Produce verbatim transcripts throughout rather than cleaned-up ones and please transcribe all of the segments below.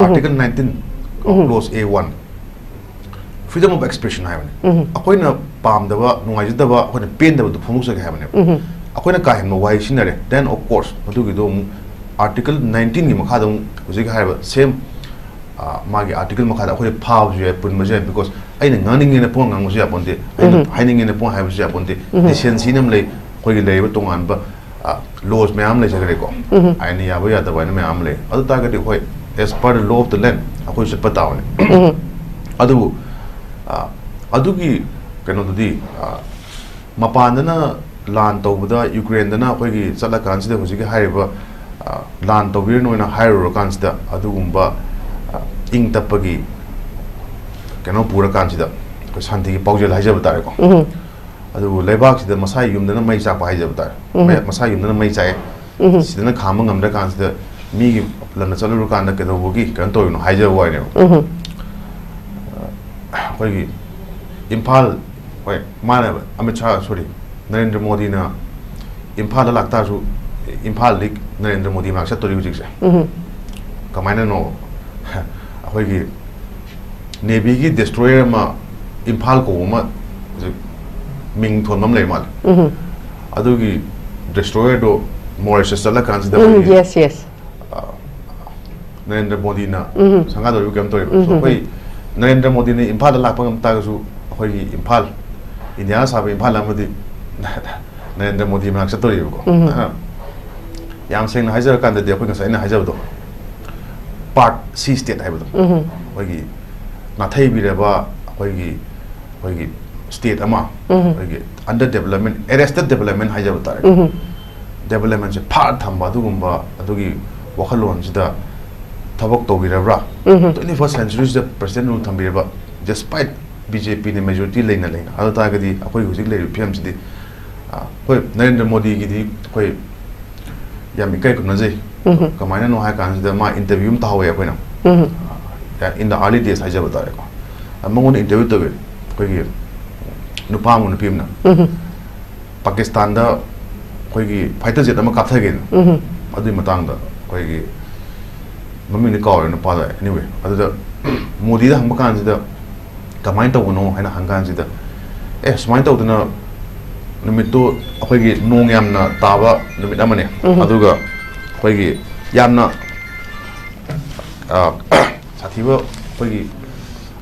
Article nineteen, clause A one, freedom of expression ꯍꯥꯏꯕꯅꯦ. ꯑꯩꯈꯣꯏꯅ ꯄꯥꯝꯗꯕ, ꯅꯨꯡꯉꯥꯏꯖꯗꯕ, ꯑꯩꯈꯣꯏꯅ ꯄꯦꯟꯗꯕꯗꯨ ꯐꯣꯡꯗꯣꯛꯆꯒꯦ ꯍꯥꯏꯕꯅꯦꯕ꯫ ꯑꯩꯈꯣꯏꯅ ꯀꯥ ꯍꯦꯟꯕ ꯋꯥꯍꯩ ꯁꯤꯖꯤꯟꯅꯔꯦ, then of course ꯃꯗꯨꯒꯤꯗꯣ ꯑꯃꯨꯛ Article nineteenꯒꯤ ꯃꯈꯥꯗ ꯑꯃꯨꯛ ꯍꯧꯖꯤꯛ ꯍꯥꯏꯔꯤꯕ same, ꯑ, ꯃꯥꯒꯤ article ꯃꯈꯥꯗ ꯑꯩꯈꯣꯏ ꯐꯥꯕꯁꯨ ꯌꯥꯏ, ꯄꯨꯟꯕꯁꯨ ꯌꯥꯏ, because ꯑꯩꯅ ꯉꯥꯡꯅꯤꯡꯉꯦꯅ ꯄꯨꯡ ꯉꯥꯡꯕꯁꯨ ꯌꯥꯄꯣꯟꯇꯦ, ꯑꯩꯅ ꯍꯥꯏꯅꯤꯡꯉꯦꯅ ꯄꯨꯡ ꯍꯥꯏꯕꯁꯨ ꯌꯥꯄꯣꯟꯇꯦ꯫ Decencyꯅ ꯑꯃ ꯂꯩ, ꯑꯩꯈꯣꯏꯒꯤ ꯂꯩꯔꯤꯕ ꯇꯣꯉꯥꯟꯕ, ꯑ, laws ꯃꯌꯥꯝ ꯂꯩꯖꯈ꯭ꯔꯦꯀꯣ꯫ ꯑꯥꯏꯟꯅ ꯌꯥꯕ ꯌꯥꯗꯕ ꯍꯥꯏꯅ ꯃꯌꯥꯝ ꯑꯃ ꯂꯩ꯫ ꯑꯗꯨ ꯇꯥꯔꯒꯗꯤ ꯍꯣꯏ, as per the law of the land ꯑꯩꯈꯣꯏ ꯆꯠꯄ ꯇꯥꯕꯅꯤ꯫ ꯑꯗꯨꯕꯨ, ꯑ, ꯑꯗꯨꯒꯤ ꯀꯩꯅꯣꯗꯨꯗꯤ, ꯑ, ꯃꯄꯥꯟꯗꯅ ꯂꯥꯟ ꯇꯧꯕꯗ, ꯌꯨꯀ꯭ꯔꯦꯟꯗꯅ ꯑꯩꯈꯣꯏꯒꯤ ꯆꯠꯂꯀꯥꯟꯁꯤꯗ ꯍꯧꯖꯤꯛꯀꯤ ꯍꯥꯏꯔꯤꯕ, ꯑ, ꯂꯥꯟ ꯇꯧꯕꯤꯔꯅꯨ ꯍꯥꯏꯅ ꯍꯥꯏꯔꯨꯔꯀꯥꯟꯁꯤꯗ, ꯑꯗꯨꯒꯨꯝꯕ, ꯑ, ꯏꯪ ꯇꯞꯄꯒꯤ ꯀꯩꯅꯣ ꯄꯨꯔꯀꯥꯟꯁꯤꯗ ꯑꯩꯈꯣꯏ ꯁꯥꯟꯇꯤꯒꯤ ꯄꯥꯎꯖꯦꯜ ꯍꯥꯏꯖꯕ ꯇꯥꯔꯦꯀꯣ꯫ ꯑꯗꯨꯕꯨ ꯂꯩꯕꯥꯛꯁꯤꯗ ꯃꯁꯥꯒꯤ ꯌꯨꯝꯗꯅ ꯃꯩ ꯆꯥꯛꯄ ꯍꯥꯏꯖꯕ ꯇꯥꯔꯦ꯫ ꯃꯩ-, ꯃꯁꯥꯒꯤ ꯌꯨꯝꯗꯅ ꯃꯩ ꯆꯥꯛꯑꯦ꯫ ꯁꯤꯗꯅ ꯈꯥꯝꯕ ꯉꯝꯗ꯭ꯔꯀꯥꯟꯁꯤꯗ ꯃꯤꯒꯤ ꯂꯝꯗ ꯆꯠꯂꯨꯔꯀꯥꯟꯗ ꯀꯩꯗꯧꯕꯒꯤ ꯀꯩꯅꯣ ꯇꯧꯔꯤꯅꯣ ꯍꯥꯏꯖꯕ ꯋꯥꯅꯦꯕ꯫ ꯑꯩꯈꯣꯏꯒꯤ ꯏꯝꯐꯥꯜ, ꯍꯣꯏ, ꯃꯥꯅ, ꯑꯃꯤꯠ ꯁꯥꯍ, sorry, ꯅꯔꯦꯟꯗ꯭ꯔ ꯃꯣꯗꯤꯅ ꯏꯝꯐꯥꯜꯗ ꯂꯥꯛꯇꯥꯔꯁꯨ ꯏꯝꯐꯥꯜꯗꯤ ꯅꯔꯦꯟꯗ꯭ꯔ ꯃꯣꯗꯤ ꯃꯅꯥꯛ ꯆꯠꯇꯣꯔꯤ ꯍꯧꯖꯤꯛꯁꯦ꯫ ꯀꯃꯥꯏꯅꯅꯣ? ꯑꯩꯈꯣꯏꯒꯤ Navyꯒꯤ destroyer ꯑꯃ, ꯏꯝꯐꯥꯜ ꯀꯧꯕ ꯑꯃ, ꯍꯧꯖꯤꯛ ꯃꯤꯡ ꯊꯣꯟꯕ ꯑꯃ ꯂꯩ ꯃꯥꯜꯂꯦ꯫ ꯑꯗꯨꯒꯤ destroyerꯗꯣ Mauritius ꯆꯠꯂꯀꯥꯟꯁꯤꯗ ꯎꯝ, ꯑꯩꯈꯣꯏꯒꯤ, yes, yes. ꯑ, ꯅꯔꯦꯟꯗ꯭ꯔ ꯃꯣꯗꯤꯅ ꯁꯪꯒꯥꯗꯧꯔꯤꯕ ꯀꯩꯅꯣ ꯇꯧꯔꯤꯕ꯫ So, ꯑꯩꯈꯣꯏ ꯅꯔꯦꯟꯗ꯭ꯔ ꯃꯣꯗꯤꯅ ꯏꯝꯐꯥꯜꯗ ꯂꯥꯛꯄ ꯉꯝ ꯇꯥꯔꯒꯁꯨ ꯑꯩꯈꯣꯏꯒꯤ ꯏꯝꯐꯥꯜ, ꯏꯟꯗꯤꯌꯥꯅ ꯁꯥꯕ ꯏꯝꯐꯥꯜ ꯑꯃꯗꯤ ꯅꯔꯦꯟꯗ꯭ꯔ ꯃꯣꯗꯤ ꯃꯅꯥꯛ ꯆꯠꯇꯧꯔꯤꯕꯀꯣ꯫ ꯑꯗꯨꯅ ꯌꯥꯝ ꯁꯦꯡꯅ ꯍꯥꯏꯖꯔꯀꯥꯟꯗꯗꯤ ꯑꯩꯈꯣꯏ ꯉꯁꯥꯏ ꯑꯩꯅ ꯍꯥꯏꯖꯕꯗꯣ, part C state ꯍꯥꯏꯕꯗꯣ, ꯑꯩꯈꯣꯏꯒꯤ ꯅꯥꯊꯩꯕꯤꯔꯕ ꯑꯩꯈꯣꯏꯒꯤ, ꯑꯩꯈꯣꯏꯒꯤ state ꯑꯃ, ꯑꯩꯈꯣꯏꯒꯤ under development, arrested development ꯍꯥꯏꯖꯕ ꯇꯥꯔꯦ꯫ Developmentꯁꯦ ꯐꯥꯔ ꯊꯝꯕ ꯑꯗꯨꯒꯨꯝꯕ, ꯑꯗꯨꯒꯤ ꯋꯥꯈꯜꯂꯣꯟꯁꯤꯗ ꯊꯕꯛ ꯇꯧꯕꯤꯔꯕ꯭ꯔꯥ? Twenty first centuryꯁꯤꯗ president rule ꯊꯝꯕꯤꯔꯕ, despite BJPꯅ majority ꯂꯩꯅ ꯂꯩꯅ꯫ ꯑꯗꯨ ꯇꯥꯔꯒꯗꯤ ꯑꯩꯈꯣꯏ ꯍꯧꯖꯤꯛ ꯂꯩꯔꯤꯕ ꯐꯤꯕꯝꯁꯤꯗꯤ, ꯑ, ꯍꯣꯏ, ꯅꯔꯦꯟꯗ꯭ꯔ ꯃꯣꯗꯤꯒꯤꯗꯤ ꯑꯩꯈꯣꯏ ꯌꯥꯝ ꯏꯀꯥꯏ ꯈꯨꯝꯅꯖꯩ꯫ ꯀꯃꯥꯏꯅꯅꯣ ꯍꯥꯏ ꯀꯥꯟꯁꯤꯗ ꯃꯥ interview ꯑꯃ ꯇꯥꯍꯧꯋꯦ ꯑꯩꯈꯣꯏꯅ꯫ ꯑ, in the early days ꯍꯥꯏꯖꯕ ꯇꯥꯔꯦꯀꯣ꯫ ꯑ, ꯃꯉꯣꯟꯗ interview ꯇꯧꯋꯦ꯫ ꯑꯩꯈꯣꯏꯒꯤ ꯅꯨꯄꯥ ꯑꯃꯒ ꯅꯨꯄꯤ ꯑꯃꯅ ꯄꯥꯀꯤꯁꯇꯥꯟꯗ ꯑꯩꯈꯣꯏꯒꯤ fighter jet ꯑꯃ ꯀꯥꯞꯊꯒꯦꯅ꯫ ꯑꯗꯨꯒꯤ ꯃꯇꯥꯡꯗ ꯑꯩꯈꯣꯏꯒꯤ ꯃꯃꯤꯡꯗꯤ ꯀꯥꯎꯔꯦ ꯅꯨꯄꯥꯗꯣ꯫ Anyway, ꯑꯗꯨꯗ ꯃꯣꯗꯤꯗ ꯍꯪꯕ ꯀꯥꯟꯁꯤꯗ, "ꯀꯃꯥꯏꯅ ꯇꯧꯕꯅꯣ?" ꯍꯥꯏꯅ ꯍꯪ ꯀꯥꯟꯁꯤꯗ, "ꯑꯦ, ꯁꯨꯃꯥꯏꯅ ꯇꯧꯗꯅ ꯅꯨꯃꯤꯠꯇꯨ ꯑꯩꯈꯣꯏꯒꯤ ꯅꯣꯡ ꯌꯥꯝꯅ ꯇꯥꯕ ꯅꯨꯃꯤꯠ ꯑꯃꯅꯦ, ꯎꯝ꯫ ꯑꯗꯨꯒ ꯑꯩꯈꯣꯏꯒꯤ ꯌꯥꯝꯅ, ꯑ, ꯁꯥꯊꯤꯕ ꯑꯩꯈꯣꯏꯒꯤ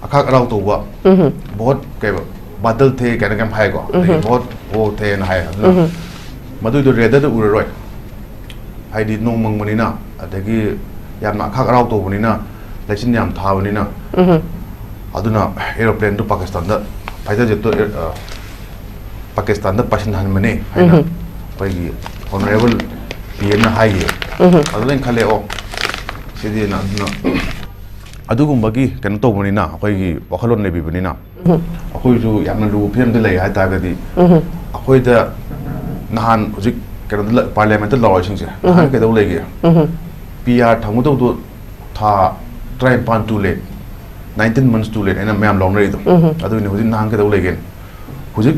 ꯑꯈꯥꯛ ꯑꯔꯥꯎ ꯇꯧꯕ, ꯎꯝ꯫ ꯚꯣꯠ ꯀꯩꯕ, ꯕꯥꯗꯜ ꯊꯦ ꯀꯥꯏꯅ ꯀꯩꯝ ꯍꯥꯏꯀꯣ, ꯑꯗꯒꯤ ꯎꯝ꯫ ꯚꯣꯠ ꯑꯣ ꯊꯦꯅ ꯍꯥꯏ, ꯑꯗꯨꯅ ꯎꯝ꯫ ꯃꯗꯨꯏꯗꯣ ꯔꯦꯗꯔꯗ ꯎꯔꯔꯣꯏ, ꯍꯥꯏꯗꯤ ꯅꯣꯡ ꯃꯪꯕꯅꯤꯅ, ꯑꯗꯒꯤ ꯌꯥꯝꯅ ꯑꯈꯥꯛ ꯑꯔꯥꯎ ꯇꯧꯕꯅꯤꯅ, ꯂꯩꯆꯤꯟ ꯌꯥꯝ ꯊꯥꯕꯅꯤꯅ, ꯎꯝ꯫ ꯑꯗꯨꯅ ꯑꯦꯔꯣꯄ꯭ꯂꯦꯟꯗꯨ ꯄꯥꯀꯤꯁꯇꯥꯟꯗ, ꯐꯥꯏꯇꯔ ꯖꯦꯠꯇꯨ ꯑꯦ-, ꯑ, ꯄꯥꯀꯤꯁꯇꯥꯟꯗ ꯄꯥꯏꯁꯤꯟꯍꯟꯕꯅꯦ ꯍꯥꯏꯅ ꯎꯝ꯫ ꯑꯩꯈꯣꯏꯒꯤ ꯑꯣꯅꯔꯦꯕꯜ ꯄꯤ ꯑꯦꯝꯅ ꯍꯥꯏꯈꯤꯕ꯫ ꯎꯝ꯫ ꯑꯗꯨꯗ ꯑꯩꯅ ꯈꯜꯂꯦ, "ꯑꯣ, ꯁꯤꯗꯤ ꯅ-, ꯑꯗꯨꯅ ꯑꯗꯨꯒꯨꯝꯕꯒꯤ ꯀꯩꯅꯣ ꯇꯧꯕꯅꯤꯅ, ꯑꯩꯈꯣꯏꯒꯤ ꯋꯥꯈꯜꯂꯣꯟ ꯂꯩꯕꯤꯕꯅꯤꯅ, ꯎꯝ꯫ ꯑꯩꯈꯣꯏꯁꯨ ꯌꯥꯝꯅ ꯂꯨꯕ ꯐꯤꯕꯝꯗ ꯂꯩ ꯍꯥꯏ ꯇꯥꯔꯒꯗꯤ, ꯎꯝ꯫ ꯑꯩꯈꯣꯏꯗ ꯅꯍꯥꯟ ꯍꯧꯖꯤꯛ ꯀꯩꯅꯣꯗ ꯂ-, ꯄꯥꯔꯂꯤꯌꯥꯃꯦꯟꯠꯇ ꯂꯥꯎꯔꯤꯁꯤꯡꯁꯦ ꯎꯝ꯫ ꯅꯍꯥꯟ ꯀꯩꯗꯧ ꯂꯩꯒꯦ? ꯎꯝ꯫ ꯄꯤ ꯑꯥꯔ ꯊꯝꯒꯗꯧꯗꯣ ꯊꯥ ꯇꯔꯥꯅꯤꯄꯥꯟ too late, nineteen months too late" ꯍꯥꯏꯅ ꯃꯌꯥꯝ ꯂꯥꯎꯅꯔꯤꯗꯣ꯫ ꯎꯝ꯫ ꯑꯗꯨꯒꯤꯅꯤ ꯍꯧꯖꯤꯛ ꯅꯍꯥꯟ ꯀꯩꯗꯧ ꯂꯩꯒꯦ? ꯍꯧꯖꯤꯛ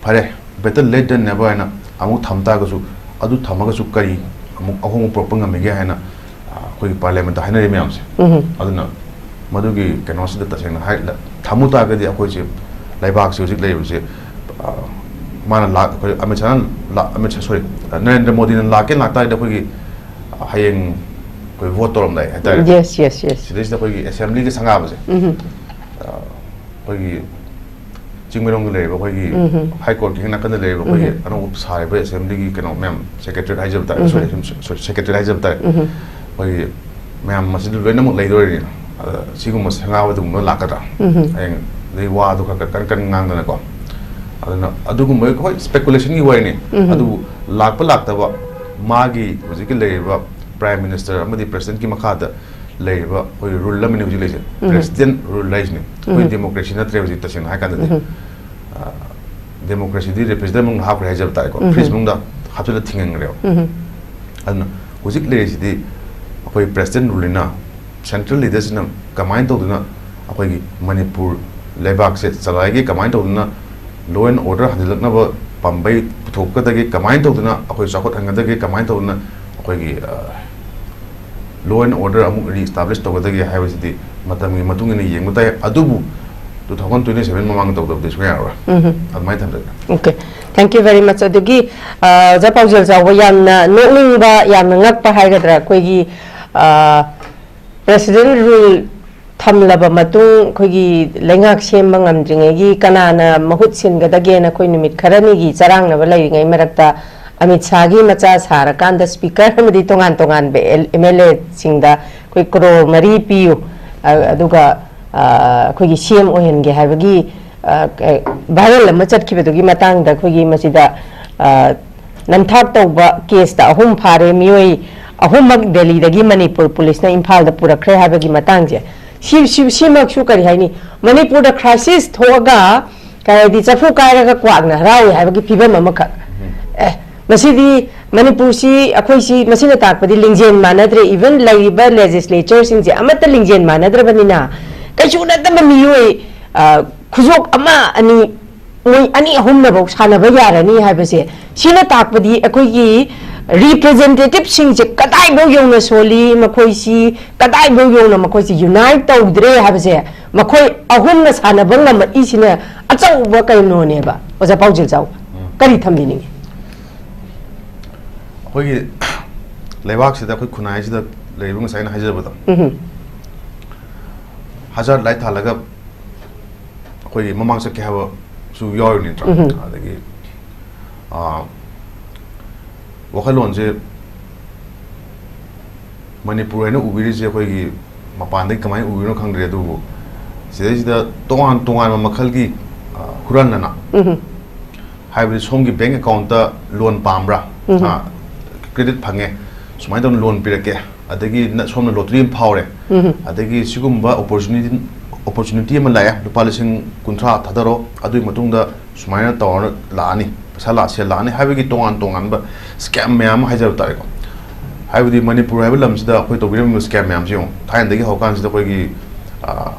ꯐꯔꯦ, better late than never ꯍꯥꯏꯅ ꯑꯃꯨꯛ ꯊꯝ ꯇꯥꯔꯒꯁꯨ, ꯑꯗꯨ ꯊꯝꯃꯒꯁꯨ ꯀꯔꯤ ꯑꯃꯨꯛ ꯑꯍꯣꯡꯕ ꯄꯨꯔꯛꯄ ꯉꯝꯃꯤꯒꯦ ꯍꯥꯏꯅ, ꯑ, ꯑꯩꯈꯣꯏꯒꯤ ꯄꯥꯔꯂꯤꯌꯥꯃꯦꯟꯠꯇ ꯍꯥꯏꯅꯔꯤ ꯃꯌꯥꯝꯁꯦ꯫ ꯎꯝ꯫ ꯑꯗꯨꯅ ꯃꯗꯨꯒꯤ ꯀꯩꯅꯣꯁꯤꯗ ꯇꯁꯦꯡꯅ ꯍꯥꯏ-, ꯊꯝꯃꯨ ꯇꯥꯔꯒꯗꯤ ꯑꯩꯈꯣꯏꯁꯦ, ꯂꯩꯕꯥꯛꯁꯦ ꯍꯧꯖꯤꯛ ꯂꯩꯔꯤꯕꯁꯦ, ꯑ, ꯃꯥꯅ ꯂꯥꯛ-, ꯑꯩꯈꯣꯏ ꯑꯃꯤꯠ ꯁꯥꯍꯅ ꯂꯥꯛ-, ꯑꯃꯤꯠ ꯁꯥꯍ, sorry, ꯑ, ꯅꯔꯦꯟꯗ꯭ꯔ ꯃꯣꯗꯤꯅ ꯂꯥꯛꯀꯦ ꯂꯥꯛꯇꯥꯔꯗꯤ ꯑꯩꯈꯣꯏꯒꯤ, ꯑ, ꯍꯌꯦꯡ ꯑꯩꯈꯣꯏ ꯚꯣꯠ ꯇꯧꯔꯝꯗꯥꯏ ꯍꯥꯏꯇꯥꯔꯦ꯫ Yes, yes, yes. ꯁꯤꯗꯩꯁꯤꯗ ꯑꯩꯈꯣꯏꯒꯤ ꯑꯦꯁꯦꯝꯕ꯭ꯂꯤꯒꯤ ꯁꯪꯒꯥꯕꯁꯦ, ꯎꯝ꯫ ꯑ, ꯑꯩꯈꯣꯏꯒꯤ ꯆꯤꯡꯃꯩꯔꯣꯡꯗ ꯂꯩꯔꯤꯕ ꯑꯩꯈꯣꯏꯒꯤ ꯎꯝ꯫ ꯍꯥꯏ ꯀꯣꯔꯠꯀꯤ ꯍꯦꯛ ꯅꯥꯀꯟꯗ ꯂꯩꯔꯤꯕ ꯑꯩꯈꯣꯏꯒꯤ ꯎꯝ꯫ ꯑꯅꯧꯕ ꯁꯥꯔꯤꯕ ꯑꯦꯁꯦꯝꯕ꯭ꯂꯤꯒꯤ ꯀꯩꯅꯣ ꯃꯌꯥꯝ, ꯁꯦꯀ꯭ꯔꯦꯇꯔꯤ ꯍꯥꯏꯖꯕ ꯇꯥꯔꯦ, ꯎꯝ꯫ Sorry, sorry, ꯁꯦꯀ꯭ꯔꯦꯇꯔꯤ ꯍꯥꯏꯖꯕ ꯇꯥꯔꯦ꯫ ꯎꯝ꯫ ꯑꯩꯈꯣꯏꯒꯤ ꯃꯌꯥꯝ ꯃꯁꯤꯗ ꯂꯣꯏꯅꯃꯛ ꯂꯩꯗꯣꯔꯤꯅꯤ꯫ ꯑꯗ ꯁꯤꯒꯨꯝꯕ ꯁꯪꯒꯥꯕꯗꯨꯒꯨꯝꯕ ꯂꯥꯛꯀꯗ꯭ꯔꯥ? ꯎꯝ꯫ ꯍꯌꯦꯡ ꯑꯗꯩ ꯋꯥꯗꯣ ꯈꯔ ꯈꯔ ꯀꯟ ꯀꯟ ꯉꯥꯡꯗꯅꯀꯣ꯫ ꯑꯗꯨꯅ ꯑꯗꯨꯒꯨꯝꯕ, ꯍꯣꯏ, ꯁ꯭ꯄꯦꯀꯨꯂꯦꯁꯟꯒꯤ ꯋꯥꯔꯤꯅꯤ꯫ ꯎꯝ꯫ ꯑꯗꯨꯕꯨ ꯂꯥꯛꯄ ꯂꯥꯛꯇꯕ ꯃꯥꯒꯤ ꯍꯧꯖꯤꯛꯀꯤ ꯂꯩꯔꯤꯕ ꯄ꯭ꯔꯥꯏꯝ ꯃꯤꯅꯤꯁꯇꯔ ꯑꯃꯗꯤ ꯄ꯭ꯔꯦꯁꯤꯗꯦꯟꯠꯀꯤ ꯃꯈꯥꯗ ꯂꯩꯔꯤꯕ ꯑꯩꯈꯣꯏ ꯔꯨꯜ ꯑꯃꯅꯤ ꯍꯧꯖꯤꯛ ꯂꯩꯔꯤꯁꯦ꯫ ꯎꯝ꯫ ꯄ꯭ꯔꯦꯁꯤꯗꯦꯟꯠ ꯔꯨꯜ ꯍꯥꯏꯁꯤꯅꯤ꯫ ꯑꯩꯈꯣꯏ ꯎꯝ꯫ ꯗꯦꯃꯣꯀ꯭ꯔꯦꯁꯤ ꯅꯠꯇ꯭ꯔꯦ ꯍꯧꯖꯤꯛ, ꯇꯁꯦꯡꯅ ꯍꯥꯏ ꯀꯥꯟꯗꯗꯤ꯫ ꯎꯝ꯫ ꯑ, ꯗꯦꯃꯣꯀ꯭ꯔꯦꯁꯤꯗꯤ ꯔꯦꯐ꯭ꯔꯤꯖꯔꯦꯇꯔ ꯃꯅꯨꯡꯗ ꯍꯥꯞꯈ꯭ꯔꯦ ꯍꯥꯏꯖꯕ ꯇꯥꯔꯦꯀꯣ꯫ ꯎꯝ꯫ ꯐ꯭ꯔꯤꯖ ꯃꯅꯨꯡꯗ ꯍꯥꯞꯆꯤꯜꯂ ꯊꯤꯡꯍꯟꯈ꯭ꯔꯦꯕ꯫ ꯎꯝ꯫ ꯑꯗꯨꯅ ꯍꯧꯖꯤꯛ ꯂꯩꯔꯤꯁꯤꯗꯤ ꯑꯩꯈꯣꯏ ꯄ꯭ꯔꯦꯁꯤꯗꯦꯟꯠ ꯔꯨꯜꯅꯤꯅ, ꯁꯦꯟꯇ꯭ꯔꯦꯜ ꯂꯤꯗꯔꯁꯤꯅ ꯀꯃꯥꯏꯅ ꯇꯧꯗꯨꯅ ꯑꯩꯈꯣꯏꯒꯤ ꯃꯅꯤꯄꯨꯔ ꯂꯩꯕꯥꯛꯁꯦ ꯆꯂꯥꯏꯒꯦ, ꯀꯃꯥꯏꯅ ꯇꯧꯗꯨꯅ law and order ꯍꯟꯖꯤꯜꯂꯛꯅꯕ ꯄꯥꯝꯕꯩ ꯄꯨꯊꯣꯛꯀꯗꯒꯦ, ꯀꯃꯥꯏꯅ ꯇꯧꯗꯨꯅ ꯑꯩꯈꯣꯏ ꯆꯥꯎꯈꯠꯍꯟꯒꯗꯒꯦ, ꯀꯃꯥꯏꯅ ꯇꯧꯗꯨꯅ ꯑꯩꯈꯣꯏꯒꯤ, ꯑ, Law and order ꯑꯃꯨꯛ re-establish ꯇꯧꯒꯗꯒꯦ ꯍꯥꯏꯕꯁꯤꯗꯤ ꯃꯇꯝꯒꯤ ꯃꯇꯨꯡ ꯏꯟꯅ ꯌꯦꯡꯕ ꯇꯥꯏ꯫ ꯑꯗꯨꯕꯨ two thousand twenty seven ꯃꯃꯥꯡꯗ ꯇꯧꯗꯕꯗꯤ ꯁꯨꯡꯌꯥ ꯌꯥꯔꯣꯏ꯫ ꯎꯝ꯫ ꯑꯗꯨꯃꯥꯏꯅ ꯊꯝꯖꯒꯦ꯫ Okay, thank you very much. ꯑꯗꯒꯤ ꯑ, ꯑꯣꯖꯥ ꯄꯥꯎꯖꯦꯜ ꯆꯥꯎꯕ, ꯌꯥꯝꯅ ꯅꯣꯛꯅꯤꯡꯕ, ꯌꯥꯝꯅ ꯉꯛꯄ ꯍꯥꯏꯒꯗ꯭ꯔꯥ, ꯑꯩꯈꯣꯏꯒꯤ ꯄ꯭ꯔꯦꯁꯤꯗꯦꯟ ꯔꯨꯜ ꯊꯝꯂꯕ ꯃꯇꯨꯡ ꯑꯩꯈꯣꯏꯒꯤ ꯂꯩꯉꯥꯛ ꯁꯦꯝꯕ ꯉꯝꯗ꯭ꯔꯤꯉꯩꯒꯤ ꯀꯅꯥꯅ ꯃꯍꯨꯠ ꯁꯤꯟꯒꯗꯒꯦꯅ ꯑꯩꯈꯣꯏ ꯅꯨꯃꯤꯠ ꯈꯔꯅꯤꯒꯤ ꯆꯔꯥꯡꯅꯕ ꯂꯩꯔꯤꯉꯩ ꯃꯔꯛꯇ ꯑꯃꯤꯠ ꯁꯥꯍꯒꯤ ꯃꯆꯥ ꯁꯥꯔꯀꯥꯟꯗ ꯁ꯭ꯄꯤꯀꯔ ꯑꯃꯗꯤ ꯇꯣꯉꯥꯟ ꯇꯣꯉꯥꯟꯕ ꯑꯦꯝ ꯑꯦꯜ ꯑꯦꯁꯤꯡꯗ ꯑꯩꯈꯣꯏ ꯀ꯭ꯔꯣꯔ ꯃꯔꯤ ꯄꯤꯌꯨ, ꯑ, ꯑꯗꯨꯒ ꯑ, ꯑꯩꯈꯣꯏꯒꯤ ꯁꯤ ꯑꯦꯝ ꯑꯣꯏꯍꯟꯒꯦ ꯍꯥꯏꯕꯒꯤ ꯚꯥꯏꯔꯦꯜ ꯑꯃ ꯆꯠꯈꯤꯕꯗꯨꯒꯤ ꯃꯇꯥꯡꯗ ꯑꯩꯈꯣꯏꯒꯤ ꯃꯁꯤꯗ ꯑ, ꯅꯝꯊꯥꯛ ꯇꯧꯕ ꯀꯦꯁꯇ ꯑꯍꯨꯝ ꯐꯥꯔꯦ, ꯃꯤꯑꯣꯏ ꯑꯍꯨꯝꯃꯛ ꯗꯦꯜꯂꯤꯗꯒꯤ ꯃꯅꯤꯄꯨꯔ ꯄꯨꯂꯤꯁꯅ ꯏꯝꯐꯥꯜꯗ ꯄꯨꯔꯛꯈ꯭ꯔꯦ ꯍꯥꯏꯕꯒꯤ ꯃꯇꯥꯡꯁꯦ꯫ ꯁꯤ, ꯁꯤ, ꯁꯤꯃꯛꯁꯨ ꯀꯔꯤ ꯍꯥꯏꯅꯤ, ꯃꯅꯤꯄꯨꯔꯗ ꯀ꯭ꯔꯥꯏꯁꯤꯁ ꯊꯣꯛꯑꯒ ꯀꯔꯤ ꯍꯥꯏꯗꯤ, ꯆꯐꯨ ꯀꯥꯏꯔꯒ ꯀ꯭ꯋꯥꯛꯅ ꯍꯔꯥꯎꯏ ꯍꯥꯏꯕꯒꯤ ꯐꯤꯕꯝ ꯑꯃꯈꯛ꯫ ꯑꯦ, ꯃꯁꯤꯗꯤ ꯃꯅꯤꯄꯨꯔꯁꯤ ꯑꯩꯈꯣꯏꯁꯤ, ꯃꯁꯤꯅ ꯇꯥꯛꯄꯗꯤ ꯂꯤꯡꯖꯦꯜ ꯃꯥꯟꯅꯗ꯭ꯔꯦ꯫ Even ꯂꯩꯔꯤꯕ ꯂꯦꯖꯤꯁꯂꯦꯆꯔꯁꯤꯡꯁꯦ ꯑꯃꯠꯇ ꯂꯤꯡꯖꯦꯜ ꯃꯥꯟꯅꯗ꯭ꯔꯕꯅꯤꯅ, ꯀꯩꯁꯨ ꯅꯠꯇꯕ ꯃꯤꯑꯣꯏ, ꯑ, ꯈꯨꯖꯣꯞ ꯑꯃ ꯑꯅꯤ, ꯃꯣꯏ ꯑꯅꯤ ꯑꯍꯨꯝꯅꯐꯧ ꯁꯥꯟꯅꯕ ꯌꯥꯔꯅꯤ ꯍꯥꯏꯕꯁꯦ, ꯁꯤꯅ ꯇꯥꯛꯄꯗꯤ ꯑꯩꯈꯣꯏꯒꯤ ꯔꯤꯄ꯭ꯔꯖꯦꯟꯇꯦꯇꯤꯚꯁꯤꯡꯁꯦ ꯀꯗꯥꯏꯐꯥꯎ ꯌꯧꯅ ꯁꯣꯜꯂꯤ, ꯃꯈꯣꯏꯁꯤ ꯀꯗꯥꯏꯐꯥꯎ ꯌꯧꯅ ꯃꯈꯣꯏꯁꯤ ꯌꯨꯅꯥꯏꯠ ꯇꯧꯗ꯭ꯔꯦ ꯍꯥꯏꯕꯁꯦ, ꯃꯈꯣꯏ ꯑꯍꯨꯝꯅ ꯁꯥꯟꯅꯕ ꯉꯝꯃꯛꯏꯁꯤꯅ ꯑꯆꯧꯕ ꯀꯩꯅꯣꯅꯦꯕ꯫ ꯑꯣꯖꯥ ꯄꯥꯎꯖꯦꯜ ꯆꯥꯎꯕ, ꯀꯔꯤ ꯊꯝꯕꯤꯅꯤꯡꯉꯤ? ꯑꯩꯈꯣꯏꯒꯤ ꯂꯩꯕꯥꯛꯁꯤꯗ, ꯑꯩꯈꯣꯏ ꯈꯨꯟꯅꯥꯏꯁꯤꯗ ꯂꯩꯔꯤꯕ, ꯉꯁꯥꯏ ꯑꯩꯅ ꯍꯥꯏꯖꯕꯗꯣ, ꯎꯝ꯫ ꯍꯖꯥꯔ ꯂꯥꯏ ꯊꯥꯜꯂꯒ ꯑꯩꯈꯣꯏꯒꯤ ꯃꯃꯥꯡ ꯆꯠꯀꯦ ꯍꯥꯏꯕꯁꯨ ꯌꯥꯎꯔꯤꯕ ꯅꯠꯇ꯭ꯔꯥ? ꯎꯝ꯫ ꯑꯗꯒꯤ, ꯑꯥ, ꯋꯥꯈꯜꯂꯣꯟꯁꯦ ꯃꯅꯤꯄꯨꯔ ꯍꯥꯏꯅ ꯎꯕꯤꯔꯤꯁꯦ ꯑꯩꯈꯣꯏꯒꯤ ꯃꯄꯥꯟꯗꯒꯤ ꯀꯃꯥꯏꯅ ꯎꯕꯤꯔꯤꯅꯣ ꯈꯪꯗ꯭ꯔꯦ, ꯑꯗꯨꯕꯨ ꯁꯤꯗꯩꯁꯤꯗ ꯇꯣꯉꯥꯟ ꯇꯣꯉꯥꯟꯕ ꯃꯈꯜꯒꯤ, ꯑ, ꯍꯨꯔꯥꯟꯅꯅ, ꯎꯝ꯫ ꯍꯥꯏꯕꯗꯤ ꯁꯣꯝꯒꯤ ꯕꯦꯡ ꯑꯦꯀꯥꯎꯟꯇ ꯂꯣꯟ ꯄꯥꯝꯕ꯭ꯔꯥ? ꯎꯝ꯫ ꯑ, ꯀ꯭ꯔꯦꯗꯤꯠ ꯐꯪꯉꯦ, ꯁꯨꯃꯥꯏꯅ ꯇꯧꯅ ꯂꯣꯟ ꯄꯤꯔꯛꯀꯦ, ꯑꯗꯒꯤ ꯅ-, ꯁꯣꯝꯅ ꯂꯣꯇꯔꯤ ꯑꯃ ꯐꯥꯎꯔꯦ, ꯎꯝ꯫ ꯑꯗꯒꯤ ꯁꯤꯒꯨꯝꯕ ꯑꯣꯄꯣꯔꯆꯨꯅꯤꯇꯤ, ꯑꯣꯄꯣꯔꯆꯨꯅꯤꯇꯤ ꯑꯃ ꯂꯥꯛꯑꯦ, ꯂꯨꯄꯥ ꯂꯤꯁꯤꯡ ꯀꯨꯟꯊ꯭ꯔꯥ ꯊꯥꯗꯔꯣ, ꯑꯗꯨꯒꯤ ꯃꯇꯨꯡꯗ ꯁꯨꯃꯥꯏꯅ ꯇꯧꯔ ꯂꯥꯛꯑꯅꯤ, ꯄꯩꯁꯥ ꯂꯥꯛꯁꯦ ꯂꯥꯛꯑꯅꯤ ꯍꯥꯏꯕꯒꯤ ꯇꯣꯉꯥꯟ ꯇꯣꯉꯥꯟꯕ ꯁ꯭ꯀꯦꯝ ꯃꯌꯥꯝ ꯑꯃ ꯍꯥꯏꯖꯕ ꯇꯥꯔꯦꯀꯣ꯫ ꯍꯥꯏꯕꯗꯤ ꯃꯅꯤꯄꯨꯔ ꯍꯥꯏꯕ ꯂꯝꯁꯤꯗ ꯑꯩꯈꯣꯏ ꯇꯧꯕꯤꯔꯝꯃꯤꯕ ꯁ꯭ꯀꯦꯝ ꯃꯌꯥꯝꯁꯦ ꯌꯦꯡꯉꯨ꯫ ꯊꯥꯏꯅꯗꯒꯤ ꯍꯧꯔꯀꯥꯟꯁꯤꯗ ꯑꯩꯈꯣꯏꯒꯤ, ꯑ,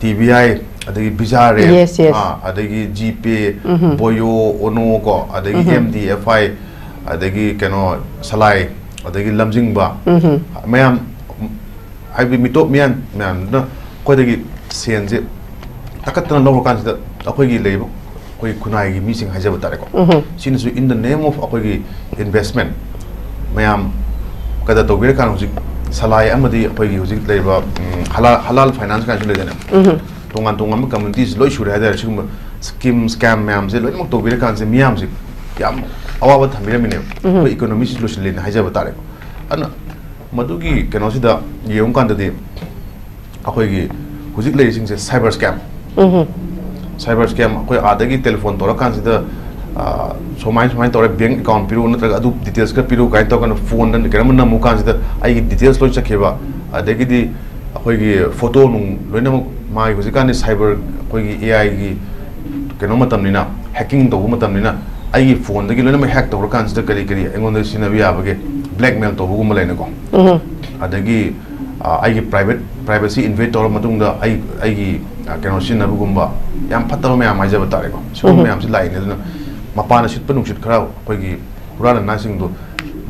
ꯇꯤ ꯕꯤ ꯑꯥꯏ, ꯑꯗꯒꯤ ꯕꯤꯖꯥ ꯔꯦꯞ, Yes, yes. ꯑ, ꯑꯗꯒꯤ ꯖꯤ ꯄꯦ, ꯎꯝ꯫ ꯕꯣꯌꯣ, ꯑꯣꯅꯣ ꯀꯣ, ꯑꯗꯒꯤ ꯎꯝ꯫ ꯑꯦꯝ ꯗꯤ ꯑꯦꯐ ꯑꯥꯏ, ꯑꯗꯒꯤ ꯀꯩꯅꯣ ꯁꯂꯥꯏ, ꯑꯗꯒꯤ ꯂꯝꯖꯤꯡꯕ, ꯃꯌꯥꯝ, ꯍꯥꯏꯕꯗꯤ ꯃꯤꯇꯣꯞ ꯃꯤꯌꯥꯟ ꯃꯌꯥꯝꯗꯨꯅ ꯑꯩꯈꯣꯏꯗꯒꯤ ꯁꯦꯟꯁꯦ ꯇꯛꯈꯠꯇꯅ ꯂꯧꯔꯀꯥꯟꯁꯤꯗ ꯑꯩꯈꯣꯏꯒꯤ ꯂꯩꯔꯤꯕ ꯑꯩꯈꯣꯏ ꯈꯨꯟꯅꯥꯏꯒꯤ ꯃꯤꯁꯤꯡ ꯍꯥꯏꯖꯕ ꯇꯥꯔꯦꯀꯣ꯫ ꯁꯤꯅꯁꯨ in the name of ꯑꯩꯈꯣꯏꯒꯤ investment ꯃꯌꯥꯝ ꯀꯗ ꯇꯧꯕꯤꯔꯀꯥꯟꯗ ꯍꯧꯖꯤꯛ ꯁꯂꯥꯏ ꯑꯃꯗꯤ ꯑꯩꯈꯣꯏꯒꯤ ꯍꯧꯖꯤꯛ ꯂꯩꯔꯤꯕ, ꯎꯝ, ꯍꯂꯥ-, ꯍꯂꯥꯜ ꯐꯥꯏꯅꯥꯟꯁ ꯀꯥꯏꯅꯁꯨ ꯂꯩꯗꯅ, ꯇꯣꯉꯥꯟ ꯇꯣꯉꯥꯟꯕ communities ꯂꯣꯏ ꯁꯨꯔꯦ ꯍꯥꯏꯇꯥꯔꯦ꯫ ꯁꯤꯒꯨꯝꯕ scheme, scam ꯃꯌꯥꯝꯁꯦ ꯂꯣꯏꯅꯃꯛ ꯇꯧꯕꯤꯔꯀꯥꯟꯁꯦ ꯃꯤꯌꯥꯝꯁꯦ ꯌꯥꯝ ꯑꯋꯥꯕ ꯊꯝꯕꯤꯔꯝꯃꯤꯅꯦꯕ꯫ ꯑꯩꯈꯣꯏ economyꯁꯤ ꯂꯣꯏꯁꯤꯜꯂꯦꯅ ꯍꯥꯏꯖꯕ ꯇꯥꯔꯦꯀꯣ꯫ ꯑꯗꯨꯅ ꯃꯗꯨꯒꯤ ꯀꯩꯅꯣꯁꯤꯗ ꯌꯦꯡꯉꯨꯀꯥꯟꯗꯗꯤ ꯑꯩꯈꯣꯏꯒꯤ ꯍꯧꯖꯤꯛ ꯂꯩꯔꯤꯁꯤꯡꯁꯦ cyber scam꯫ Cyber scam, ꯑꯩꯈꯣꯏ ꯑꯥꯗꯒꯤ ꯇꯦꯂꯤꯐꯣꯟ ꯇꯧꯔꯀꯥꯟꯁꯤꯗ, ꯑ, ꯁꯨꯃꯥꯏ ꯁꯨꯃꯥꯏꯅ ꯇꯧꯔꯦ, bank account ꯄꯤꯔꯛꯎ ꯅꯠꯇ꯭ꯔꯒ ꯑꯗꯨ details ꯈꯔ ꯄꯤꯔꯛꯎ ꯀꯥꯏꯅ ꯇꯧꯔꯀꯥꯟꯗ ꯐꯣꯟꯗ ꯀꯩꯅꯣꯝꯃ ꯅꯝꯃꯨ ꯀꯥꯟꯁꯤꯗ ꯑꯩꯒꯤ details ꯂꯣꯏ ꯆꯠꯈꯤꯕ, ꯑꯗꯒꯤꯗꯤ ꯑꯩꯈꯣꯏꯒꯤ ꯐꯣꯇꯣ ꯅꯨꯡ ꯂꯣꯏꯅꯃꯛ ꯃꯥꯒꯤ ꯍꯧꯖꯤꯛꯀꯥꯟꯗꯤ cyber ꯑꯩꯈꯣꯏꯒꯤ AIꯒꯤ ꯀꯩꯅꯣ ꯃꯇꯝꯅꯤꯅ, hacking ꯇꯧꯕ ꯃꯇꯝꯅꯤꯅ ꯑꯩꯒꯤ ꯐꯣꯟꯗꯒꯤ ꯂꯣꯏꯅꯃꯛ hack ꯇꯧꯔꯀꯥꯟꯁꯤꯗ ꯀꯔꯤ ꯀꯔꯤ ꯑꯩꯉꯣꯟꯗ ꯁꯤꯖꯤꯟꯅꯕ ꯌꯥꯕꯒꯦ, blackmail ꯇꯧꯕꯒꯨꯝꯕ ꯂꯩꯅꯀꯣ꯫ ꯑꯗꯒꯤ, ꯑ, ꯑꯩꯒꯤ private, privacy invade ꯇꯧꯔ ꯃꯇꯨꯡꯗ ꯑꯩ, ꯑꯩꯒꯤ, ꯑ, ꯀꯩꯅꯣ ꯁꯤꯖꯤꯟꯅꯕꯒꯨꯝꯕ ꯌꯥꯝ ꯐꯠꯇꯕ ꯃꯌꯥꯝ ꯍꯥꯏꯖꯕ ꯇꯥꯔꯦꯀꯣ꯫ ꯁꯤꯒꯨꯝꯕ ꯃꯌꯥꯝꯁꯤ ꯂꯥꯛꯏꯅꯦ꯫ ꯑꯗꯨꯅ ꯃꯄꯥꯟꯗ ꯁꯤꯠꯄ ꯅꯨꯡꯁꯤꯠ ꯈꯔ ꯑꯩꯈꯣꯏꯒꯤ ꯍꯨꯔꯥꯟ ꯂꯥꯟꯅꯥꯁꯤꯡꯗꯣ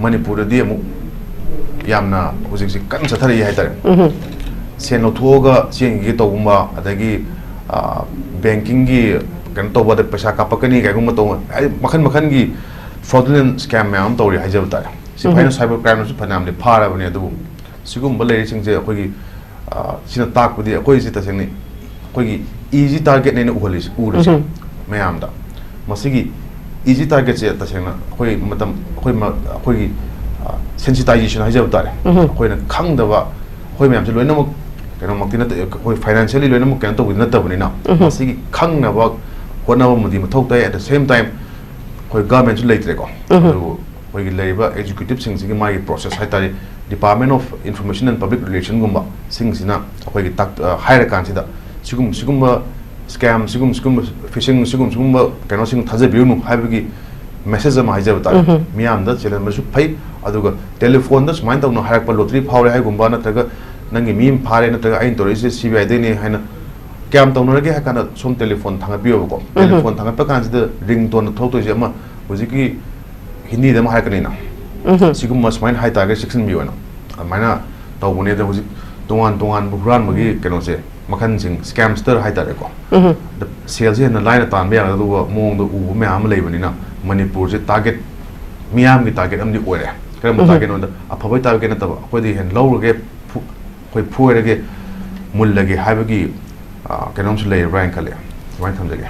ꯃꯅꯤꯄꯨꯔꯗꯗꯤ ꯑꯃꯨꯛ ꯌꯥꯝꯅ ꯍꯧꯖꯤꯛꯁꯤ ꯀꯟꯅ ꯆꯠꯊꯔꯛꯏ ꯍꯥꯏꯇꯥꯔꯦ꯫ ꯁꯦꯟ ꯂꯧꯊꯣꯛꯑꯒ ꯆꯦꯟꯈꯤꯒꯦ ꯇꯧꯒꯨꯝꯕ, ꯑꯗꯒꯤ, ꯑ, bankingꯒꯤ ꯀꯩꯅꯣ ꯇꯧꯕꯗ ꯄꯩꯁꯥ ꯀꯥꯞꯄꯛꯀꯅꯤ ꯀꯥꯏꯒꯨꯝꯕ ꯇꯧꯕ, ꯍꯥꯏꯗꯤ ꯃꯈꯜ ꯃꯈꯜꯒꯤ fraudulent scam ꯃꯌꯥꯝ ꯑꯃ ꯇꯧꯔꯤ ꯍꯥꯏꯖꯕ ꯇꯥꯔꯦ꯫ ꯁꯤꯐꯥꯏꯅ cyber crimeꯅꯁꯨ ꯐꯅꯌꯥꯝꯗꯤ ꯐꯥꯔꯕꯅꯦ, ꯑꯗꯨꯕꯨ ꯁꯤꯒꯨꯝꯕ ꯂꯩꯔꯤꯁꯤꯡꯁꯦ ꯑꯩꯈꯣꯏꯒꯤ, ꯑ, ꯁꯤꯅ ꯇꯥꯛꯄꯗꯤ ꯑꯩꯈꯣꯏꯁꯤ ꯇꯁꯦꯡꯅ ꯑꯩꯈꯣꯏꯒꯤ easy targetꯅꯦꯅ ꯎꯍꯜꯂꯤꯁꯦ, ꯎꯔꯤꯁꯦ ꯃꯌꯥꯝꯗ꯫ ꯃꯁꯤꯒꯤ easy targetꯁꯦ ꯇꯁꯦꯡꯅ ꯑꯩꯈꯣꯏ ꯃꯇꯝ, ꯑꯩꯈꯣꯏ ꯃ-, ꯑꯩꯈꯣꯏꯒꯤ, ꯑ, sensitization ꯍꯥꯏꯖꯕ ꯇꯥꯔꯦ꯫ ꯑꯩꯈꯣꯏꯅ ꯈꯪꯗꯕ, ꯑꯩꯈꯣꯏ ꯃꯌꯥꯝꯁꯦ ꯂꯣꯏꯅꯃꯛ ꯀꯩꯅꯣꯃꯛꯇꯤ ꯅꯠꯇꯦ, ꯑꯩꯈꯣꯏ financially ꯂꯣꯏꯅꯃꯛ ꯀꯩꯅꯣ ꯇꯧꯕꯗꯤ ꯅꯠꯇꯕꯅꯤꯅ, ꯃꯁꯤꯒꯤ ꯈꯪꯅꯕ ꯍꯣꯠꯅꯕ ꯑꯃꯗꯤ ꯃꯊꯧ ꯇꯥꯏ꯫ At the same time, ꯑꯩꯈꯣꯏ governmentꯁꯨ ꯂꯩꯇ꯭ꯔꯦꯀꯣ, ꯑꯗꯨꯕꯨ ꯑꯩꯈꯣꯏꯒꯤ ꯂꯩꯔꯤꯕ executiveꯁꯤꯡꯁꯤꯒꯤ ꯃꯥꯒꯤ process ꯍꯥꯏꯇꯥꯔꯦ, Department of Information and Public Relationꯒꯨꯝꯕ ꯁꯤꯡꯁꯤꯅ ꯑꯩꯈꯣꯏꯒꯤ ꯇꯥꯛ-, ꯑ, ꯍꯥꯏꯔꯀꯥꯟꯁꯤꯗ ꯁꯤꯒꯨꯝ-, ꯁꯤꯒꯨꯝꯕ scam, ꯁꯤꯒꯨꯝ-, ꯁꯤꯒꯨꯝꯕ phishing, ꯁꯤꯒꯨꯝ-, ꯁꯤꯒꯨꯝꯕ ꯀꯩꯅꯣꯁꯤꯡ ꯊꯥꯖꯕꯤꯔꯨꯅꯨ ꯍꯥꯏꯕꯒꯤ message ꯑꯃ ꯍꯥꯏꯖꯕ ꯇꯥꯔꯦ꯫ ꯃꯤꯌꯥꯝꯗ ꯆꯦꯜꯍꯟꯕꯁꯨ ꯐꯩ, ꯑꯗꯨꯒ ꯇꯦꯂꯤꯐꯣꯟꯗ ꯁꯨꯃꯥꯏꯅ ꯇꯧꯅ ꯍꯥꯏꯔꯛꯄ, lottery ꯐꯥꯎꯔꯦ ꯍꯥꯏꯒꯨꯝꯕ, ꯅꯠꯇ꯭ꯔꯒ ꯅꯪꯒꯤ ꯃꯤ ꯑꯃ ꯐꯥꯔꯦ, ꯅꯠꯇ꯭ꯔꯒ ꯑꯩꯅ ꯇꯧꯔꯛꯏꯁꯦ CBIꯗꯩꯅꯦ ꯍꯥꯏꯅ ꯀꯌꯥꯝ ꯇꯧꯅꯔꯒꯦ ꯍꯥꯏ ꯀꯥꯟꯗ ꯁꯨꯝ ꯇꯦꯂꯤꯐꯣꯟ ꯊꯥꯡꯒꯠꯄꯤꯌꯣꯕꯀꯣ꯫ ꯇꯦꯂꯤꯐꯣꯟ ꯊꯥꯡꯒꯠꯄ ꯀꯥꯟꯁꯤꯗ ringtoneꯗ ꯊꯣꯛꯇꯣꯏꯁꯦ ꯑꯃ ꯍꯧꯖꯤꯛꯀꯤ ꯍꯤꯟꯗꯤꯗ ꯑꯃ ꯍꯥꯏꯔꯛꯀꯅꯤꯅ, ꯎꯝ꯫ ꯁꯤꯒꯨꯝꯕ ꯁꯨꯃꯥꯏꯅ ꯍꯥꯏꯇꯥꯔꯒꯗꯤ ꯆꯦꯛꯁꯤꯟꯕꯤꯌꯨ ꯍꯥꯏꯅ ꯑꯗꯨꯃꯥꯏꯅ ꯇꯧꯕꯅꯦ꯫ ꯑꯗꯣ ꯍꯧꯖꯤꯛ ꯇꯣꯉꯥꯟ ꯇꯣꯉꯥꯟꯕ ꯍꯨꯔꯥꯟꯕꯒꯤ ꯀꯩꯅꯣꯁꯦ, ꯃꯈꯜꯁꯤꯡ, scamster ꯍꯥꯏꯇꯥꯔꯦꯀꯣ꯫ ꯎꯝ꯫ ꯑꯗ ꯁꯦꯜꯁꯦ ꯍꯦꯟꯅ ꯂꯥꯏꯅ ꯇꯥꯟꯕ ꯌꯥꯒꯗꯧꯕ ꯃꯑꯣꯡꯗ ꯎꯕ ꯃꯌꯥꯝ ꯑꯃ ꯂꯩꯕꯅꯤꯅ, ꯃꯅꯤꯄꯨꯔꯁꯦ target, ꯃꯤꯌꯥꯝꯒꯤ target ꯑꯃꯗꯤ ꯑꯣꯏꯔꯦ꯫ ꯀꯔꯝꯕ ꯎꯝ꯫ Targetꯅꯣꯗ, ꯑꯐꯕꯒꯤ target ꯅꯠꯇꯕ, ꯑꯩꯈꯣꯏꯗꯤ ꯍꯦꯟꯅ ꯂꯧꯔꯒꯦ, ꯐꯨ-, ꯑꯩꯈꯣꯏ ꯐꯣꯏꯔꯒꯦ, ꯃꯨꯜꯂꯒꯦ ꯍꯥꯏꯕꯒꯤ, ꯑ, ꯀꯩꯅꯣꯝꯁꯨ ꯂꯩꯔꯕ꯭ꯔꯥ ꯍꯥꯏꯅ ꯈꯜꯂꯦ꯫ ꯁꯨꯃꯥꯏꯅ ꯊꯝꯖꯒꯦ꯫